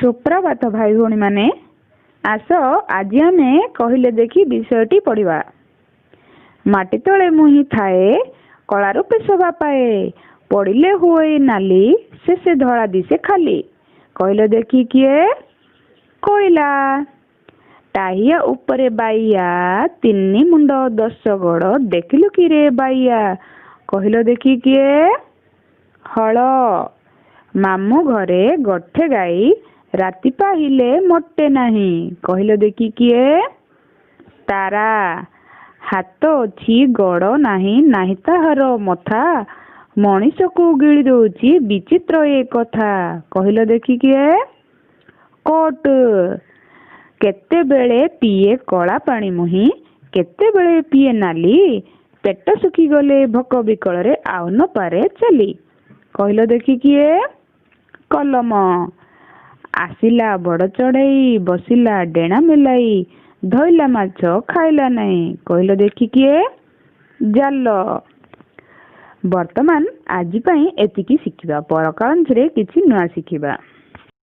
ସୁପ୍ରଭାତ ଭାଇ ଭଉଣୀମାନେ। ଆସ, ଆଜି ଆମେ କହିଲେ ଦେଖି ବିଷୟଟି ପଢ଼ିବା। ମାଟି ତଳେ ମୁହିଁ ଥାଏ, କଳା ରୂପେ ଶୋଭା ପାଏ, ପଡ଼ିଲେ ହୁଏ ନାଲି, ଶେଷେ ଧଳା ଦିଶେ ଖାଲି। କହିଲ ଦେଖି କିଏ? କୋଇଲା। ଟାହିଆ ଉପରେ ବାଇଆ, ତିନି ମୁଣ୍ଡ ଦଶ ଗୋଡ଼, ଦେଖିଲୁ କିରେ ବାଇଆ? କହିଲ ଦେଖି କିଏ? ହଳ। ମାମୁଁ ଘରେ ଗୋଠେ ଗାଈ, ରାତି ପାହିଲେ ମୋଟେ ନାହିଁ। କହିଲ ଦେଖି କିଏ? ତାରା। ହାତ ଅଛି ଗୋଡ଼ ନାହିଁ, ନାହିଁ ତାହାର ମଥା, ମଣିଷକୁ ଗିଳି ଦଉଛି, ବିଚିତ୍ର ଏ କଥା। କହିଲ ଦେଖି କିଏ? କୋଟ। କେତେବେଳେ ପିଏ କଳା ପାଣି ମୁହିଁ, କେତେବେଳେ ପିଏ ନାଲି, ପେଟ ଶୁଖିଗଲେ ଭୋକ ବିକଳରେ ଆଉ ନ ପାରେ ଚାଲି। କହିଲ ଦେଖି କିଏ? କଲମ। ଆସିଲା ବଡ଼ ଚଢ଼େଇ, ବସିଲା ଡେଣା ମେଲାଇ, ଧଇଲା ମାଛ ଖାଇଲା ନାହିଁ। କହିଲ ଦେଖି କିଏ? ଜାଲ। ବର୍ତ୍ତମାନ ଆଜି ପାଇଁ ଏତିକି ଶିଖିବା। ପରକାଳାଂଶରେ କିଛି ନୂଆ ଶିଖିବା।